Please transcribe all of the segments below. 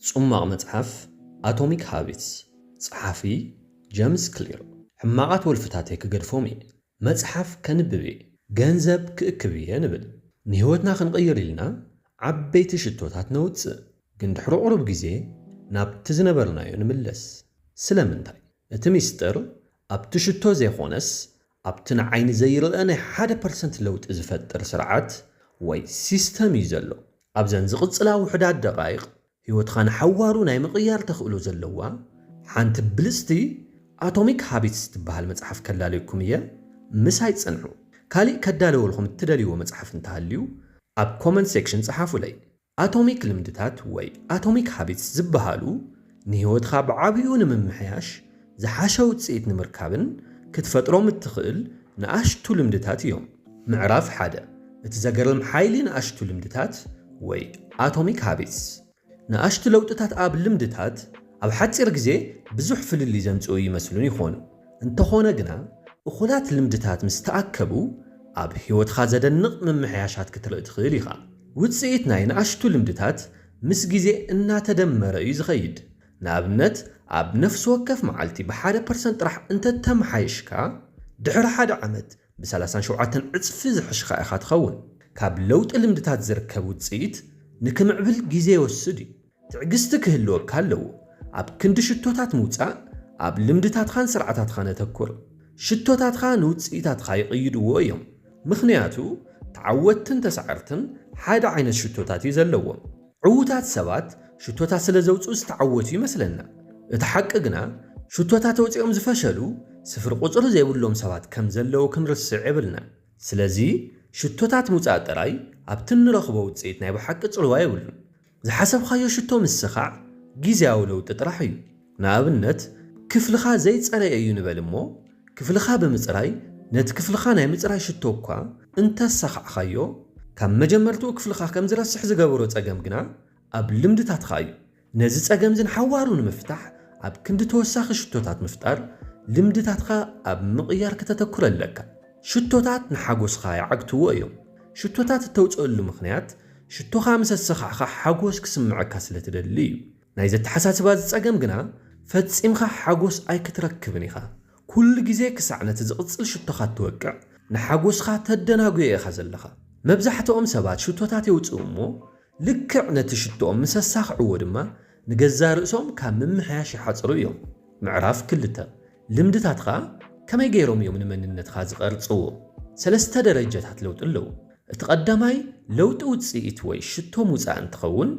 ጽማቕ መጽሓፍ ኣቶሚክ ሃቢትስ፣ ጸሓፊ ጀምስ ክሊር። ሕማቓት ወልፍታተይ ክገድፎም እየ፣ መጽሓፍ ከንብብ እየ፣ ገንዘብ ክእክብ እየ ንብል። ንህይወትና ክንቕይር ኢልና ዓበይቲ ሽቶታት ነውጽእ፣ ግን ድሕሪ ቁሩብ ግዜ ናብቲ ዝነበርናዮ ንምለስ። ስለምንታይ? እቲ ሚስጥር ኣብቲ ሽቶ ዘይኮነስ ኣብቲ ንዓይኒ ዘይርአ ናይ ሓደ ፐርሰንት ለውጢ ዝፈጥር ስርዓት ወይ ሲስተም እዩ ዘሎ። ኣብዘን ዝቕጽላ ውሑዳት ደቓይቕ ህይወትኻ ንሓዋሩ ናይ ምቕያር ተኽእሎ ዘለዋ ሓንቲ ብልጽቲ ኣቶሚክ ሃቢትስ ትበሃል መጽሓፍ ከላልየኩም እየ። ምሳይ ጽንሑ። ካሊእ ከዳለወልኩም እትደልይዎ መጽሓፍ እንተሃልዩ ኣብ ኮመንት ሴክሽን ጸሓፉለይ። ኣቶሚክ ልምድታት ወይ ኣቶሚክ ሃቢትስ ዝበሃሉ ንህይወትኻ ብዓቢኡ ንምምሕያሽ ዝሓሸ ውጽኢት ንምርካብን ክትፈጥሮም እትኽእል ንኣሽቱ ልምድታት እዮም። ምዕራፍ ሓደ፣ እቲ ዘገርም ሓይሊ ንኣሽቱ ልምድታት ወይ ኣቶሚክ ሃቢትስ። ንኣሽቱ ለውጥታት ኣብ ልምድታት ኣብ ሓጺር ግዜ ብዙሕ ፍልልይ ዘምጽኡ ይመስሉን ይኾኑ። እንተኾነ ግና እኹላት ልምድታት ምስ ተኣከቡ ኣብ ህይወትኻ ዘደንቕ ምምሕያሻት ክትርኢ ትኽእል ኢኻ። ውጽኢት ናይ ንኣሽቱ ልምድታት ምስ ግዜ እናተደመረ እዩ ዝኸይድ። ንኣብነት ኣብ ነፍሲ ወከፍ መዓልቲ ብሓደ ፐርሰንት ጥራሕ እንተተመሓይሽካ ድሕሪ ሓደ ዓመት ብ ሰላሳን ሸውዓተን ዕጽፊ ዝሕሽኻ ኢኻ ትኸውን። ካብ ለውጢ ልምድታት ዝርከብ ውጽኢት ንክምዕብል ግዜ ይወስድ እዩ። ትዕግስቲ ክህልወካ ኣለዎ። ኣብ ክንዲ ሽቶታት ምውጻእ ኣብ ልምድታትኻን ስርዓታትኻን ኣተኩር። ሽቶታትኻ ንውጽኢታትኻ ይቕይድዎ እዮም። ምኽንያቱ ተዓወትትን ተሳዕርትን ሓደ ዓይነት ሽቶታት እዩ ዘለዎም። ዕዉታት ሰባት ሽቶታት ስለ ዘውጽኡ ዝተዓወቱ ይመስለና። እቲ ሓቂ ግና ሽቶታት ኣውጺኦም ዝፈሸሉ ስፍሪ ቁጽሪ ዘይብሎም ሰባት ከም ዘለዉ ክንርስዕ የብልና። ስለዚ ሽቶታት ምውጻእ ጥራይ ኣብቲ እንረኽቦ ውጽኢት ናይ ብሓቂ ጽልዋ የብሉን። ዝሓሰብካዮ ሽቶ ምስኻዕ ግዝያዊ ለውጢ ጥራሕ እዩ። ንኣብነት ክፍልኻ ዘይጸረየ እዩ ንበል እሞ ክፍልኻ ብምጽራይ ነቲ ክፍልኻ ናይ ምጽራይ ሽቶ እኳ እንተሰኻዕካዮ ካብ መጀመርትኡ ክፍልኻ ከም ዝረስሕ ዝገበሮ ጸገም ግና ኣብ ልምድታትኻ እዩ። ነዚ ጸገም እዚ ንሓዋሩ ንምፍታሕ ኣብ ክንዲ ተወሳኺ ሽቶታት ምፍጣር ልምድታትካ ኣብ ምቕያር ከተተኩር ኣለካ። ሽቶታት ንሓጎስኻ ይዓግትዎ እዮም። ሽቶታት እተውፅእሉ ምኽንያት ሽቶኻ ምስ ኣሰኻዕኻ ሓጎስ ክስምዐካ ስለ ትደሊ እዩ። ናይ ዘተሓሳስባ እዚ ጸገም ግና ፈጺምካ ሓጎስ ኣይክትረክብን ኢኻ። ኩሉ ግዜ ክሳዕ ነቲ ዝቕጽል ሽቶኻ እትወቅዕ ንሓጎስኻ ተደናጉዮ ኢኻ ዘለኻ። መብዛሕትኦም ሰባት ሽቶታት የውጽኡ እሞ ልክዕ ነቲ ሽቶኦም ምስ ኣሳኽዕዎ ድማ ንገዛ ርእሶም ካብ ምምሕያሽ ይሓጽሩ እዮም። ምዕራፍ ክልተ፣ ልምድታትካ ከመይ ገይሮም እዮም ንመንነትካ ዝቐርጽዎ? ሰለስተ ደረጃታት ለውጢ ኣለዉ። እቲ ቀዳማይ ለውጢ ውጽኢት ወይ ሽቶ ምውጻእ እንትኸውን፣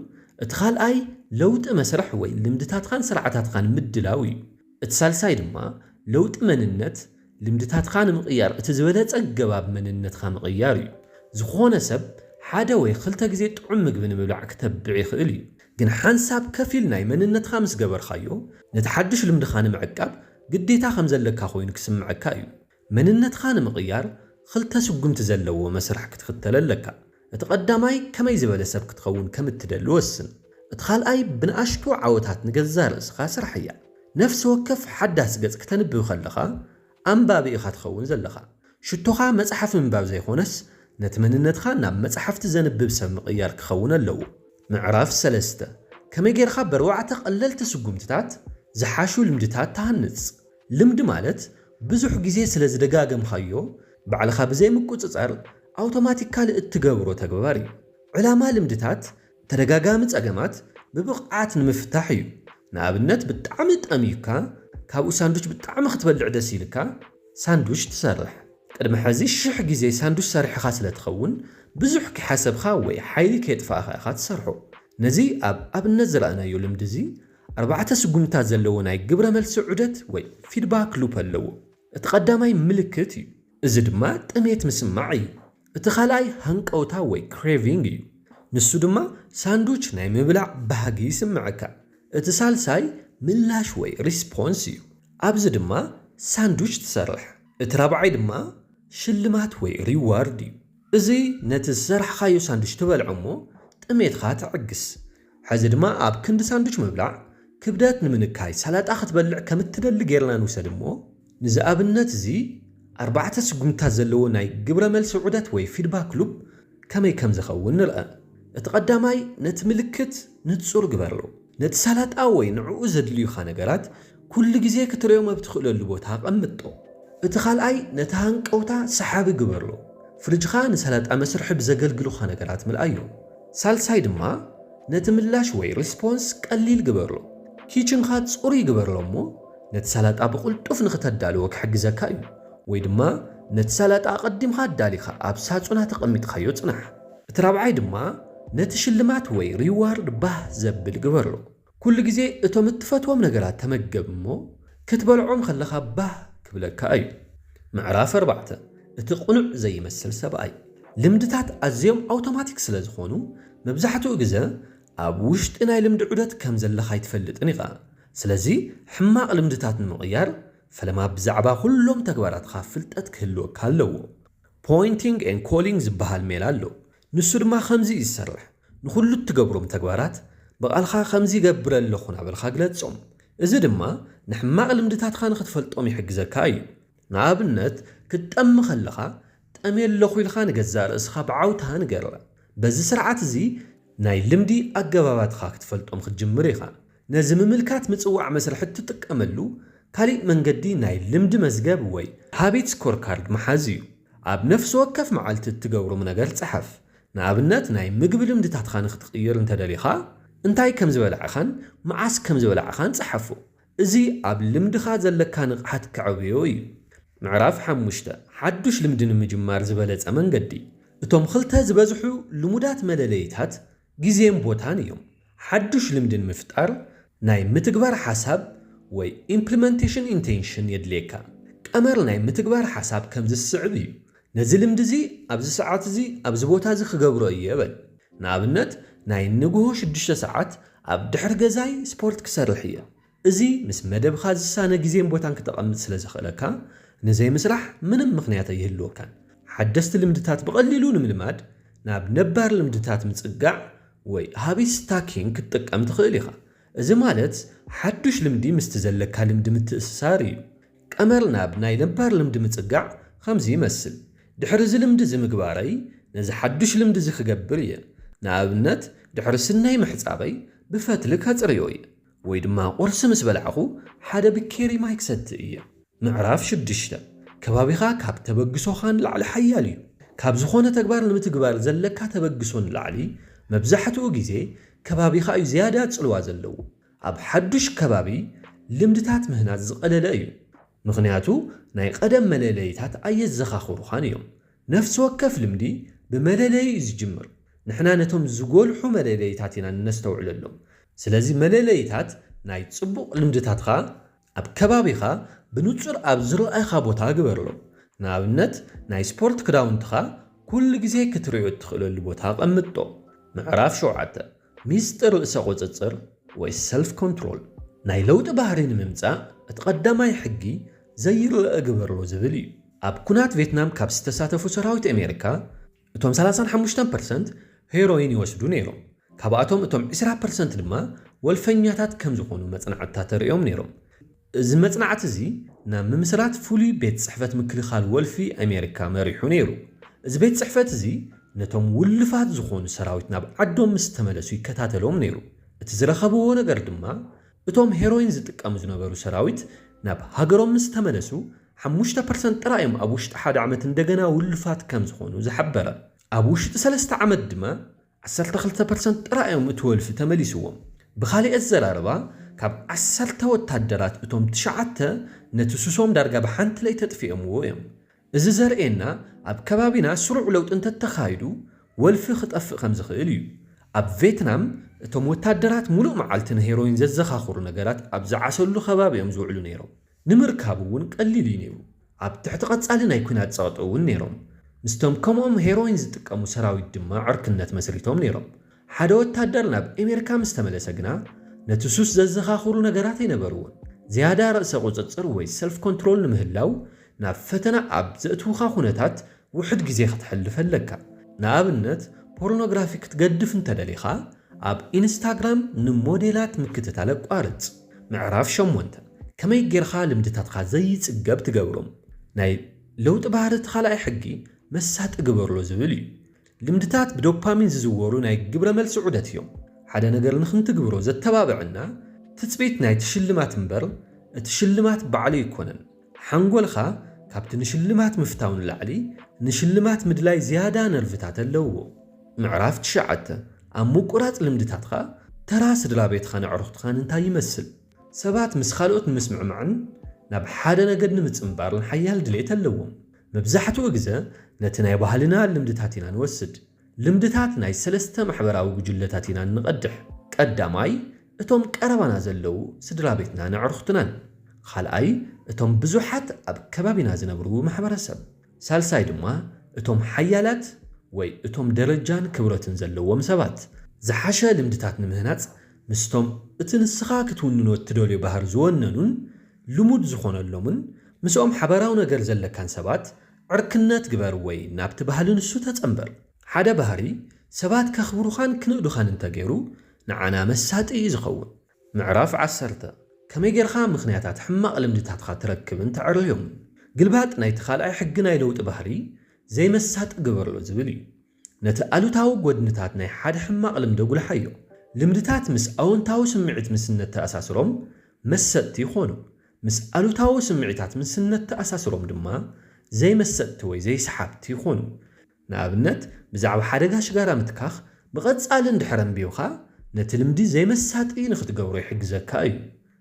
እቲ ካልኣይ ለውጢ መስርሕ ወይ ልምድታትካን ስርዓታትካን ምድላው እዩ። እቲ ሳልሳይ ድማ ለውጢ መንነት፣ ልምድታትካ ንምቕያር እቲ ዝበለጸ ገባብ መንነትካ ምቕያር እዩ። ዝኾነ ሰብ ሓደ ወይ ክልተ ግዜ ጥዑም ምግቢ ንምብላዕ ክተብዕ ይኽእል እዩ። ግን ሓንሳብ ከፊል ናይ መንነትካ ምስ ገበርካዮ፣ ነቲ ሓድሽ ልምድኻ ንምዕቃብ ግዴታ ከም ዘለካ ኮይኑ ክስምዐካ እዩ። መንነትካ ንምቕያር ክልተ ስጉምቲ ዘለዎ መስርሕ ክትኽተል ኣለካ። እቲ ቀዳማይ ከመይ ዝበለ ሰብ ክትኸውን ከም እትደሊ ወስን። እቲ ካልኣይ ብንኣሽቱ ዓወታት ንገዛ ርእስኻ ስርሓያ። ነፍሲ ወከፍ ሓዳስ ገጽ ክተንብብ ከለኻ ኣንባቢ ኢኻ ትኸውን ዘለኻ። ሽቶኻ መጽሓፍ ምንባብ ዘይኮነስ ነቲ መንነትካ ናብ መጽሓፍቲ ዘንብብ ሰብ ምቕያር ክኸውን ኣለዎ። ምዕራፍ ሰለስተ፣ ከመይ ጌርካ በርባዕተ ቀለልቲ ስጉምትታት ዝሓሹ ልምድታት ትሃንጽ? ልምዲ ማለት ብዙሕ ግዜ ስለ ዝደጋገምካዮ ባዕልኻ ብዘይ ምቁጽጻር ኣውቶማቲካሊ እትገብሮ ተግባር እዩ። ዕላማ ልምድታት ተደጋጋሚ ጸገማት ብብቕዓት ንምፍታሕ እዩ። ንኣብነት ብጣዕሚ ጠምዩካ ካብኡ ሳንዱች ብጣዕሚ ክትበልዕ ደስ ኢልካ ሳንዱች ትሰርሕ። ቅድሚ ሕዚ ሽሕ ግዜ ሳንዱች ሰሪሕኻ ስለ ትኸውን ብዙሕ ከይሓሰብኻ ወይ ሓይሊ ከየጥፋእኻ ኢኻ ትሰርሖ። ነዚ ኣብ ኣብነት ዝረኣናዮ ልምዲ እዚ ኣርባዕተ ስጉምትታት ዘለዎ ናይ ግብረ መልሲ ዑደት ወይ ፊድባክ ሉፕ ኣለዎ። እቲ ቀዳማይ ምልክት እዩ። እዚ ድማ ጥሜት ምስማዕ እዩ። እቲ ካልኣይ ሃንቀውታ ወይ ክሬቪንግ እዩ። ንሱ ድማ ሳንዱች ናይ ምብላዕ ባህጊ ይስምዐካ። እቲ ሳልሳይ ምላሽ ወይ ሪስፖንስ እዩ። ኣብዚ ድማ ሳንዱች ትሰርሕ። እቲ ራብዓይ ድማ ሽልማት ወይ ሪዋርድ እዩ። እዚ ነቲ ዝሰራሕኻዮ ሳንዱች ትበልዖ እሞ ጥሜትኻ ተዕግስ። ሕዚ ድማ ኣብ ክንዲ ሳንዱች ምብላዕ ክብደት ንምንካይ ሳላጣ ክትበልዕ ከም እትደሊ ጌርና ንውሰድ እሞ፣ ንዚ ኣብነት እዚ ኣርባዕተ ስጉምትታት ዘለዎ ናይ ግብረ መልሲ ዑደት ወይ ፊድባክ ሉፕ ከመይ ከም ዝኸውን ንርአ። እቲ ቀዳማይ ነቲ ምልክት ንጹር ግበሮ። ነቲ ሳላጣ ወይ ንዕኡ ዘድልዩኻ ነገራት ኩሉ ግዜ ክትርእዮም ኣብ ትኽእለሉ ቦታ ኣቐምጦ። እቲ ካልኣይ ነቲ ሃንቀውታ ሰሓቢ ግበሮ። ፍርጅኻ ንሳላጣ መስርሒ ብዘገልግሉኻ ነገራት ምልኣዮ። ሳልሳይ ድማ ነቲ ምላሽ ወይ ሪስፖንስ ቀሊል ግበሮ። ኪችንኻ ጽሩይ ግበሮ እሞ ነቲ ሳላጣ ብቕልጡፍ ንኽተዳልዎ ክሕግዘካ እዩ። ወይ ድማ ነቲ ሳላጣ ኣቐዲምካ ኣዳሊኻ ኣብ ሳጹና ተቐሚጥካዮ ጽናሕ። እቲ ራብዓይ ድማ ነቲ ሽልማት ወይ ሪዋርድ ባህ ዘብል ግበሮ። ኩሉ ግዜ እቶም እትፈትዎም ነገራት ተመገብ እሞ ክትበልዖም ከለኻ ባህ ክብለካ እዩ። ምዕራፍ ኣርባዕተ፣ እቲ ቅኑዕ ዘይመስል ሰብኣይ። ልምድታት ኣዝዮም ኣውቶማቲክ ስለ ዝኾኑ መብዛሕትኡ ግዜ ኣብ ውሽጢ ናይ ልምዲ ዑደት ከም ዘለኻ ኣይትፈልጥን ኢኻ። ስለዚ ሕማቕ ልምድታት ንምቕያር ፈለማ ብዛዕባ ኩሎም ተግባራትካ ፍልጠት ክህልወካ ኣለዎ። ፖይንቲንግ ኤን ኮሊንግ ዝበሃል ሜላ ኣሎ። ንሱ ድማ ከምዚ እዩ ዝሰርሕ። ንኹሉ እትገብሮም ተግባራት ብቓልኻ ከምዚ ይገብር ኣለኹ እናበልካ ግለጾም። እዚ ድማ ንሕማቕ ልምድታትካ ንኽትፈልጦም ይሕግዘካ እዩ። ንኣብነት ክትጠሚ ከለኻ ጠምየ ኣለኹ ኢልካ ንገዛእ ርእስኻ ብዓውታ ንገራ። በዚ ስርዓት እዚ ናይ ልምዲ ኣገባባትካ ክትፈልጦም ክትጅምር ኢኻ። ነዚ ምምልካት ምጽዋዕ መስርሒ እትጥቀመሉ ካሊእ መንገዲ ናይ ልምዲ መዝገብ ወይ ሃቢት ስኮር ካርድ ምሓዝ እዩ። ኣብ ነፍሲ ወከፍ መዓልቲ እትገብሮም ነገር ጽሓፍ። ንኣብነት ናይ ምግቢ ልምድታትካ ንክትቕይር እንተደሊኻ እንታይ ከም ዝበላዕኻን መዓስ ከም ዝበላዕኻን ጽሓፎ። እዚ ኣብ ልምድኻ ዘለካ ንቕሓት ከዕብዮ እዩ። ምዕራፍ ሓሙሽተ፣ ሓዱሽ ልምዲ ንምጅማር ዝበለጸ መንገዲ። እቶም ክልተ ዝበዝሑ ልሙዳት መለለይታት ግዜን ቦታን እዮም። ሓዱሽ ልምዲ ንምፍጣር ናይ ምትግባር ሓሳብ ወይ ኢምፕሊመንቴሽን ኢንቴንሽን የድልየካ። ቀመር ናይ ምትግባር ሓሳብ ከምዚ ዝስዕብ እዩ። ነዚ ልምዲ እዚ ኣብዚ ሰዓት እዚ ኣብዚ ቦታ እዚ ክገብሮ እየ በል። ንኣብነት ናይ ንግሆ ሽዱሽተ ሰዓት ኣብ ድሕሪ ገዛይ ስፖርት ክሰርሕ እየ። እዚ ምስ መደብኻ ዝሳነ ግዜን ቦታን ክተቐምጥ ስለ ዘኽእለካ ንዘይምስራሕ ምንም ምኽንያት ኣይህልወካን። ሓደስቲ ልምድታት ብቐሊሉ ንምልማድ ናብ ነባር ልምድታት ምጽጋዕ ወይ ሃቢት ስታኪንግ ክትጥቀም ትኽእል ኢኻ። እዚ ማለት ሓዱሽ ልምዲ ምስቲ ዘለካ ልምዲ ምትእስሳር እዩ። ቀመር ናብ ናይ ነባር ልምዲ ምጽጋዕ ከምዚ ይመስል። ድሕሪ እዚ ልምዲ እዚ ምግባረይ ነዚ ሓዱሽ ልምዲ እዚ ክገብር እየ። ንኣብነት ድሕሪ ስነይ ምሕጻበይ ብፈትሊ ከጽርዮ እየ። ወይ ድማ ቁርሲ ምስ በላዕኹ ሓደ ብኬሪ ማይ ክሰቲ እየ። ምዕራፍ ሽዱሽተ፣ ከባቢኻ ካብ ተበግሶኻ ንላዕሊ ሓያል እዩ። ካብ ዝኾነ ተግባር ንምትግባር ዘለካ ተበግሶ ንላዕሊ መብዛሕትኡ ግዜ ከባቢኻ እዩ ዝያዳ ጽልዋ ዘለዎ። ኣብ ሓዱሽ ከባቢ ልምድታት ምህናጽ ዝቐለለ እዩ። ምኽንያቱ ናይ ቀደም መለለይታት ኣየዘኻኽሩኻን እዮም። ነፍሲ ወከፍ ልምዲ ብመለለዪ እዩ ዝጅምር። ንሕና ነቶም ዝጎልሑ መለለይታት ኢና እነስተውዕለሎም። ስለዚ መለለይታት ናይ ጽቡቕ ልምድታትካ ኣብ ከባቢኻ ብንጹር ኣብ ዝረኣኻ ቦታ ግበርሎም። ንኣብነት ናይ ስፖርት ክዳውንትኻ ኩሉ ግዜ ክትርእዮ እትኽእለሉ ቦታ ኣቐምጦ። ምዕራፍ ሸውዓተ፣ ሚስጥር ርእሰ ቁጽጽር ወይ ሰልፍ ኮንትሮል። ናይ ለውጢ ባህሪ ንምምጻእ እቲ ቀዳማይ ሕጊ ዘይረኣ ግበሮ ዝብል እዩ። ኣብ ኩናት ቬትናም ካብ ዝተሳተፉ ሰራዊት ኣሜሪካ እቶም ሰላሳን ሓሙሽተን ፐርሰንት ሄሮይን ይወስዱ ነይሮም። ካብኣቶም እቶም ዕስራ ፐርሰንት ድማ ወልፈኛታት ከም ዝኾኑ መጽናዕትታት ተርእዮም ነይሮም። እዚ መጽናዕቲ እዚ ናብ ምምስራት ፍሉይ ቤት ጽሕፈት ምክልኻል ወልፊ ኣሜሪካ መሪሑ ነይሩ። እዚ ቤት ጽሕፈት እዚ ነቶም ውልፋት ዝኾኑ ሰራዊት ናብ ዓዶም ምስ ተመለሱ ይከታተሎም ነይሩ። እቲ ዝረኸብዎ ነገር ድማ እቶም ሄሮይን ዝጥቀሙ ዝነበሩ ሰራዊት ናብ ሃገሮም ምስ ተመለሱ ሓሙሽተ ፐርሰንት ጥራይ እዮም ኣብ ውሽጢ ሓደ ዓመት እንደገና ውልፋት ከም ዝኾኑ ዝሓበረ። ኣብ ውሽጢ ሰለስተ ዓመት ድማ ዓሰርተ ክልተ ፐርሰንት ጥራይ እዮም እቲ ወልፊ ተመሊስዎም። ብኻሊእ ኣዘራርባ ካብ ዓሰርተ ወታደራት እቶም ትሽዓተ ነቲ ሱሶም ዳርጋ ብሓንቲ ለይቲ ኣጥፊኦምዎ እዮም። እዚ ዘርእየና ኣብ ከባቢና ስሩዕ ለውጢ እንተተኻይዱ ወልፊ ክጠፍእ ከም ዝኽእል እዩ። ኣብ ቬትናም እቶም ወታደራት ሙሉእ መዓልቲ ንሄሮይን ዘዘኻኽሩ ነገራት ኣብ ዝዓሰሉ ከባቢ እዮም ዝውዕሉ ነይሮም። ንምርካቡ እውን ቀሊል እዩ ነይሩ። ኣብ ትሕቲ ቀጻሊ ናይ ኲናት ጸቕጢ እውን ነይሮም። ምስቶም ከምኦም ሄሮይን ዝጥቀሙ ሰራዊት ድማ ዕርክነት መስሪቶም ነይሮም። ሓደ ወታደር ናብ ኣሜሪካ ምስ ተመለሰ ግና ነቲ ሱስ ዘዘኻኽሩ ነገራት ኣይነበርዎን። ዝያዳ ርእሰ ቁጽጽር ወይ ሰልፍ ኮንትሮል ንምህላው ናብ ፈተና ኣብ ዘእትውኻ ኩነታት ውሑድ ግዜ ክትሕልፍ ኣለካ። ንኣብነት ፖርኖግራፊ ክትገድፍ እንተደሊኻ ኣብ ኢንስታግራም ንሞዴላት ምክትታል ኣቋርጽ። ምዕራፍ ሸሞንተ፣ ከመይ ጌርካ ልምድታትካ ዘይጽገብ ትገብሮም? ናይ ለውጢ ባህሪ እቲ ካልኣይ ሕጊ መሳጢ ግበርሎ ዝብል እዩ። ልምድታት ብዶፓሚን ዝዝወሩ ናይ ግብረ መልሲ ዑደት እዮም። ሓደ ነገር ንኽንትግብሮ ዘተባብዐና ትጽቢት ናይቲ ሽልማት እምበር፣ እቲ ሽልማት ባዕሉ ኣይኮነን። ሓንጎልኻ ካብቲ ንሽልማት ምፍታው ንላዕሊ፣ ንሽልማት ምድላይ ዝያዳ ነርቭታት ኣለዎ። ምዕራፍ ትሽዓተ፣ ኣብ ምቁራጽ ልምድታትካ፣ ተራ ስድራ ቤትኻን ኣዕሩኽትኻን እንታይ ይመስል? ሰባት ምስ ካልኦት ንምስምዕማዕን ናብ ሓደ ነገር ንምጽንባርን ሓያል ድሌት ኣለዎም። መብዛሕትኡ ግዘ ነቲ ናይ ባህልና ልምድታት ኢና ንወስድ። ልምድታት ናይ ሰለስተ ማሕበራዊ ጉጅለታት ኢና ንቐድሕ። ቀዳማይ፣ እቶም ቀረባና ዘለዉ ስድራ ቤትናን ኣዕሩኽትናን። ካልኣይ፣ እቶም ብዙሓት ኣብ ከባቢና ዝነብሩ ማሕበረሰብ። ሳልሳይ ድማ፣ እቶም ሓያላት ወይ እቶም ደረጃን ክብረትን ዘለዎም ሰባት። ዝሓሸ ልምድታት ንምህናጽ፣ ምስቶም እቲ ንስኻ ክትውንኖ እትደልዮ ባህሪ ዝወነኑን ልሙድ ዝኾነሎምን ምስኦም ሓበራዊ ነገር ዘለካን ሰባት ዕርክነት ግበር ወይ ናብቲ ባህሊ ንሱ ተጸንበር። ሓደ ባህሪ ሰባት ከኽብሩኻን ክንእዱኻን እንተገይሩ፣ ንዓና መሳጢ እዩ ዝኸውን። ምዕራፍ ዓሰርተ፣ ከመይ ጌርካ ምኽንያታት ሕማቕ ልምድታትካ ትረክብን ተዕርዮምን? ግልባጥ ናይቲ ካልኣይ ሕጊ ናይ ለውጢ ባህሪ፣ ዘይመሳጢ ግበሮ ዝብል እዩ። ነቲ ኣሉታዊ ጎድንታት ናይ ሓደ ሕማቕ ልምዲ ኣጉልሓዮ። ልምድታት ምስ ኣወንታዊ ስምዒት ምስ እነተኣሳስሮም መሰጥቲ ይኾኑ። ምስ ኣሉታዊ ስምዒታት ምስ እነተኣሳስሮም ድማ ዘይመሰጥቲ ወይ ዘይሰሓብቲ ይኾኑ። ንኣብነት፣ ብዛዕባ ሓደጋ ሽጋራ ምትካኽ ብቐጻሊ እንድሕር ኣንቢብካ፣ ነቲ ልምዲ ዘይመሳጢ ንኽትገብሮ ይሕግዘካ እዩ።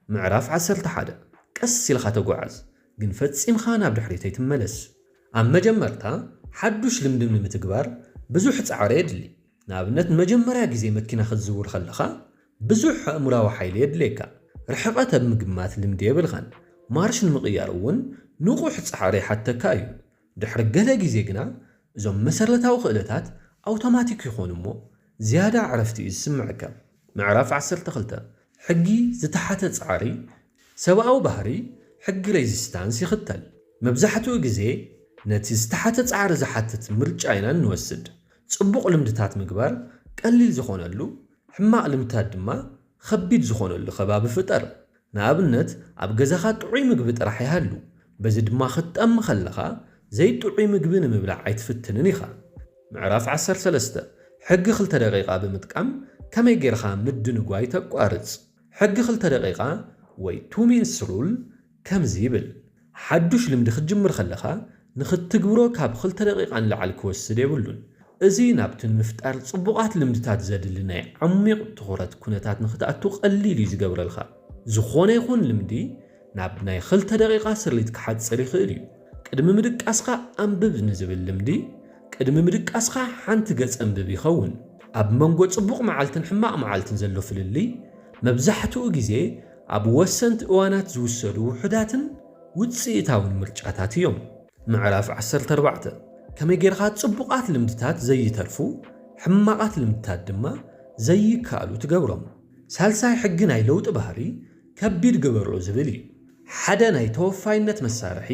ምዕራፍ ዓሰርተ ሓደ፣ ቀስ ኢልካ ተጓዓዝ፣ ግን ፈጺምካ ናብ ድሕሪት ኣይትመለስ። ኣብ መጀመርታ፣ ሓዱሽ ልምዲ ንምትግባር ብዙሕ ጻዕሪ የድሊ። ንኣብነት፣ ንመጀመርያ ግዜ መኪና ክትዝውር ከለኻ፣ ብዙሕ ኣእምሮኣዊ ሓይሊ የድልየካ። ርሕቐት ኣብ ምግማት ልምዲ የብልካን። ማርሽ ንምቕያር እውን ንቑሕ ጻዕሪ ይሓተካ እዩ። ድሕሪ ገለ ግዜ ግና፣ እዞም መሰረታዊ ክእለታት ኣውቶማቲክ ይኾኑ እሞ፣ ዝያዳ ዕረፍቲ እዩ ዝስምዐካ። ምዕራፍ ዓሰርተ ክልተ፣ ሕጊ ዝተሓተ ጻዕሪ። ሰብኣዊ ባህሪ ሕጊ ሬዚስታንስ ይኽተል። መብዛሕትኡ ግዜ፣ ነቲ ዝተሓተ ጻዕሪ ዝሓትት ምርጫ ኢና እንወስድ። ጽቡቕ ልምድታት ምግባር ቀሊል ዝኾነሉ፣ ሕማቕ ልምድታት ድማ ኸቢድ ዝኾነሉ ከባቢ ፍጠር። ንኣብነት፣ ኣብ ገዛኻ ጥዑይ ምግቢ ጥራሕ ይሃሉ፣ በዚ ድማ ክትጠሚ ከለኻ ዘይጥዑይ ምግቢ ንምብላዕ ኣይትፍትንን ኢኻ። ምዕራፍ ዓሰርተ ሰለስተ፣ ሕጊ ክልተ ደቂቓ ብምጥቃም ከመይ ጌርካ ምድንጓይ ተቋርጽ? ሕጊ ክልተ ደቂቓ ወይ ቱ ሚንትስ ሩል ከምዚ ይብል፣ ሓዱሽ ልምዲ ክትጅምር ከለኻ ንኽትግብሮ ካብ ክልተ ደቂቓ ንላዕሊ ክወስድ የብሉን። እዚ ናብቲ ንምፍጣር ጽቡቓት ልምድታት ዘድሊ ናይ ዓሚቕ ትኹረት ኩነታት ንኽትኣቱ ቀሊል እዩ ዝገብረልካ። ዝኾነ ይኹን ልምዲ ናብ ናይ ክልተ ደቂቓ ስርሊት ክሓጽር ይኽእል እዩ። ቅድሚ ምድቃስካ ኣንብብ ንዝብል ልምዲ፣ ቅድሚ ምድቃስካ ሓንቲ ገጽ ኣንብብ ይኸውን። ኣብ መንጎ ጽቡቕ መዓልትን ሕማቕ መዓልትን ዘሎ ፍልልይ፣ መብዛሕትኡ ግዜ ኣብ ወሰንቲ እዋናት ዝውሰዱ ውሑዳትን ውጽኢታውን ምርጫታት እዮም። ምዕራፍ ዓሰርተ ኣርባዕተ፣ ከመይ ጌርካ ጽቡቓት ልምድታት ዘይተርፉ፣ ሕማቓት ልምድታት ድማ ዘይከኣሉ ትገብሮም? ሳልሳይ ሕጊ ናይ ለውጢ ባህሪ፣ ከቢድ ግበሮ ዝብል እዩ። ሓደ ናይ ተወፋይነት መሳርሒ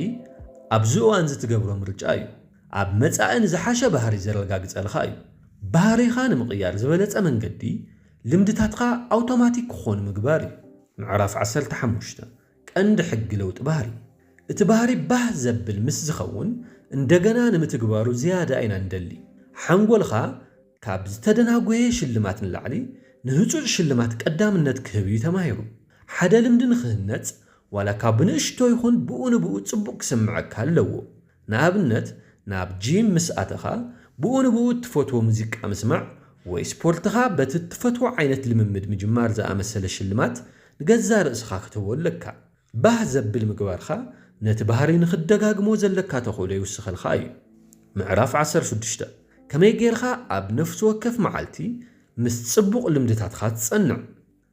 ኣብዚ እዋን እዚ ትገብሮ ምርጫ እዩ። ኣብ መጻኢ ንዝሓሸ ባህሪ ዘረጋግጸልካ እዩ። ባህሪኻ ንምቕያር ዝበለጸ መንገዲ፣ ልምድታትካ ኣውቶማቲክ ክኾኑ ምግባር እዩ። ምዕራፍ ዓሰርተ ሓሙሽተ፣ ቀንዲ ሕጊ ለውጢ ባህሪ። እቲ ባህሪ ባህ ዘብል ምስ ዝኸውን፣ እንደገና ንምትግባሩ ዝያዳ ኢና ንደሊ። ሓንጎልኻ ካብ ዝተደናጎየ ሽልማት ንላዕሊ ንህጹጽ ሽልማት ቀዳምነት ክህብ እዩ ተማሂሩ። ሓደ ልምዲ ንኽህነጽ፣ ዋላ ካብ ብንእሽቶ ይኹን ብኡ ንብኡ ጽቡቕ ክስምዐካ ኣለዎ። ንኣብነት፣ ናብ ጂም ምስ ኣተኻ፣ ብኡ ንብኡ እትፈትዎ ሙዚቃ ምስማዕ ወይ ስፖርትኻ በቲ እትፈትዎ ዓይነት ልምምድ ምጅማር ዝኣመሰለ ሽልማት ንገዛእ ርእስኻ ክትህቦ ኣለካ። ባህ ዘብል ምግባርካ ነቲ ባህሪ ንኽትደጋግሞ ዘለካ ተኽእሎ ይውስኸልካ እዩ። ምዕራፍ ዓሰርተ ሽዱሽተ፣ ከመይ ጌርካ ኣብ ነፍሲ ወከፍ መዓልቲ ምስ ጽቡቕ ልምድታትካ ትጸንዕ?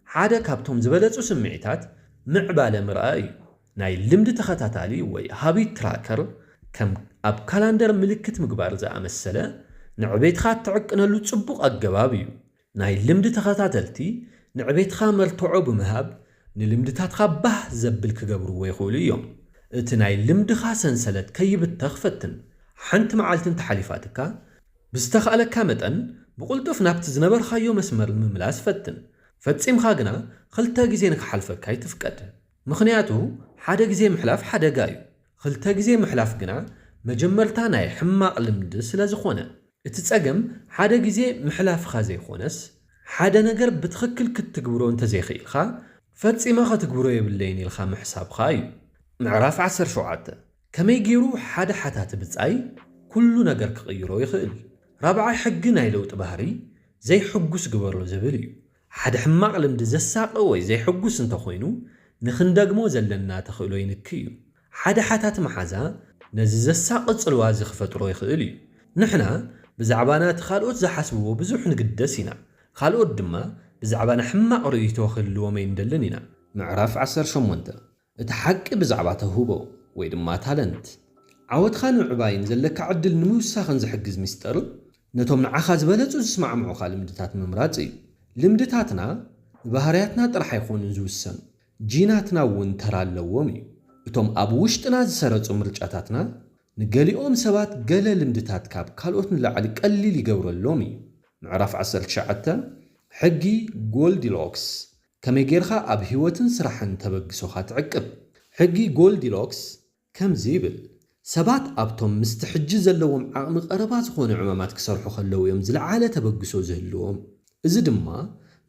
ሓደ ካብቶም ዝበለጹ ስምዒታት ምዕባለ ምርኣይ እዩ። ናይ ልምዲ ተኸታታሊ ወይ ሃቢት ትራከር፣ ከም ኣብ ካላንደር ምልክት ምግባር ዝኣመሰለ፣ ንዕቤትካ እትዕቅነሉ ጽቡቕ ኣገባብ እዩ። ናይ ልምዲ ተኸታተልቲ ንዕቤትካ መርትዖ ብምሃብ፣ ንልምድታትካ ባህ ዘብል ክገብርዎ ይኽእሉ እዮም። እቲ ናይ ልምድኻ ሰንሰለት ከይብተኽ ፈትን። ሓንቲ መዓልቲ እንተሓሊፋትካ፣ ብዝተኻእለካ መጠን ብቕልጡፍ ናብቲ ዝነበርካዮ መስመር ንምምላስ ፈትን። ፈጺምካ ግና ክልተ ግዜ ንክሓልፈካ ኣይትፍቀድ። ምኽንያቱ፣ ሓደ ግዜ ምሕላፍ ሓደጋ እዩ። ክልተ ግዜ ምሕላፍ ግና መጀመርታ ናይ ሕማቕ ልምዲ ስለ ዝኾነ። እቲ ጸገም ሓደ ግዜ ምሕላፍኻ ዘይኮነስ፣ ሓደ ነገር ብትኽክል ክትግብሮ እንተዘይኽኢልካ፣ ፈጺመ ከትግብሮ የብለይን ኢልካ ምሕሳብኻ እዩ። ምዕራፍ ዓሰርተ ሸውዓተ፣ ከመይ ገይሩ ሓደ ሓታቲ ብጻይ ኩሉ ነገር ክቕይሮ ይኽእል? ራብዓይ ሕጊ ናይ ለውጢ ባህሪ ዘይሕጉስ ግበሮ ዝብል እዩ። ሓደ ሕማቕ ልምዲ ዘሳቒ ወይ ዘይሕጉስ እንተኾይኑ፣ ንኽንደግሞ ዘለና ተኽእሎ ይንኪ እዩ። ሓደ ሓታቲ መሓዛ ነዚ ዘሳቒ ጽልዋ እዚ ክፈጥሮ ይኽእል እዩ። ንሕና ብዛዕባና እቲ ካልኦት ዝሓስብዎ ብዙሕ ንግደስ ኢና። ካልኦት ድማ ብዛዕባና ሕማቕ ርእይቶ ክህልዎም ኣይንደልን ኢና። ምዕራፍ ዓሰርተ ሸሞንተ፣ እቲ ሓቂ ብዛዕባ ተውህቦ ወይ ድማ ታለንት። ዓወትካ ንምዕባይን ዘለካ ዕድል ንምውሳኽን ዝሕግዝ ሚስጥር፣ ነቶም ንዓኻ ዝበለጹ ዝስማዕምዑኻ ልምድታት ምምራጽ እዩ። ልምድታትና ብባህርያትና ጥራሕ ኣይኮኑን ዝውሰኑ፣ ጂናትና እውን ተራ ኣለዎም እዩ። እቶም ኣብ ውሽጥና ዝሰረጹ ምርጫታትና፣ ንገሊኦም ሰባት ገለ ልምድታት ካብ ካልኦት ንላዕሊ ቀሊል ይገብረሎም እዩ። ምዕራፍ ዓሰርተ ትሽዓተ፣ ሕጊ ጎልዲሎክስ። ከመይ ጌርካ ኣብ ህይወትን ስራሕን ተበግሶኻ ትዕቅብ? ሕጊ ጎልዲሎክስ ከምዚ ይብል፣ ሰባት ኣብቶም ምስቲ ሕጂ ዘለዎም ዓቕሚ ቀረባ ዝኾኑ ዕማማት ክሰርሑ ከለዉ እዮም ዝለዓለ ተበግሶ ዝህልዎም። እዚ ድማ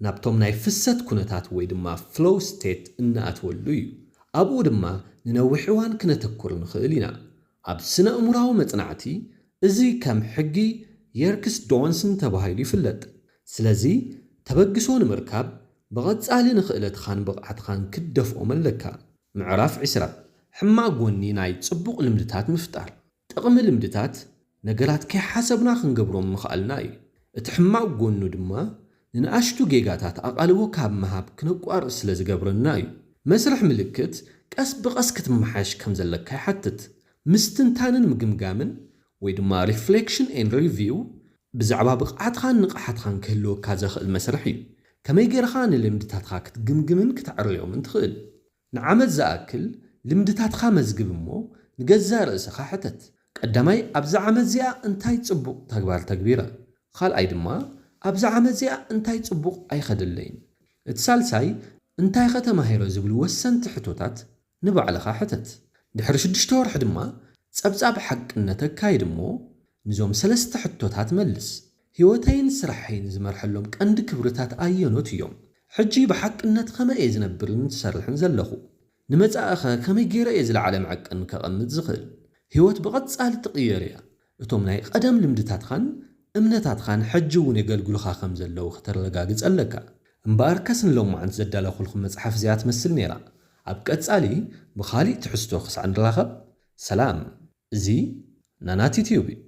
ናብቶም ናይ ፍሰት ኩነታት ወይ ድማ ፍሎው ስቴት እንኣትወሉ እዩ። ኣብኡ ድማ ንነዊሕ እዋን ክነተኩር ንኽእል ኢና። ኣብ ስነ-እሙራዊ መጽናዕቲ፣ እዚ ከም ሕጊ የርክስ ዶንስን ተባሂሉ ይፍለጥ። ስለዚ፣ ተበግሶ ንምርካብ፣ ብቐጻሊ ንኽእለትኻን ብቕዓትኻን ክትደፍኦም ኣለካ። ምዕራፍ ዕስራ፣ ሕማቕ ጎኒ ናይ ጽቡቕ ልምድታት ምፍጣር። ጥቕሚ ልምድታት፣ ነገራት ከይሓሰብና ክንገብሮም ምኽኣልና እዩ። እቲ ሕማቕ ጎኑ ድማ፣ ንንኣሽቱ ጌጋታት ኣቓልቦ ካብ ምሃብ ክነቋርጽ ስለ ዝገብረና እዩ። መስርሕ ምልክት ቀስ ብቐስ ክትመሓየሽ ከም ዘለካ ይሓትት። ምስትንታንን ምግምጋምን፣ ወይ ድማ reflection and review፣ ብዛዕባ ብቕዓትኻን ንቕሓትኻን ክህልወካ ዘኽእል መስርሕ እዩ። ከመይ ጌርኻ ንልምድታትካ ክትግምግምን ክተዕርዮምን ትኽእል? ንዓመት ዝኣክል ልምድታትካ መዝግብ እሞ፣ ንገዛእ ርእስኻ ሕተት። ቀዳማይ፣ ኣብዛ ዓመት እዚኣ እንታይ ጽቡቕ ተግባር ተግቢረ? ካልኣይ ድማ፣ ኣብዛ ዓመት እዚኣ እንታይ ጽቡቕ ኣይኸደለይን? እቲ ሳልሳይ፣ እንታይ ኸ ተማሂረ ዝብሉ ወሰንቲ ሕቶታት ንባዕልኻ ሕተት። ድሕሪ ሽዱሽተ ወርሒ ድማ፣ ጸብጻብ ሓቅነት ኣካይድ እሞ፣ ንዞም ሰለስተ ሕቶታት መልስ። ህይወተይን ስራሐይን ዝመርሐሎም ቀንዲ ክብርታት ኣየኖት እዮም? ሕጂ ብሓቅነት ከመይ እየ ዝነብርን ዝሰርሕን ዘለኹ? ንመጻኢኸ ከመይ ገይረ እየ ዝለዓለ መዐቀኒ ከቐምጥ ዝኽእል? ህይወት ብቐጻሊ ትቕየር እያ። እቶም ናይ ቀደም ልምድታትኻን እምነታትኻን ሕጂ እውን የገልግሉኻ ከም ዘለዉ ከተረጋግጽ ኣለካ። እምበኣርከስ ንሎማዓንቲ ዘዳለኹልኩም መጽሓፍ እዚኣ ትመስል ነይራ። ኣብ ቀጻሊ ብኻሊእ ትሕዝቶ ክሳዕ ንራኸብ፣ ሰላም። እዚ ናናት ዩትዩብ እዩ።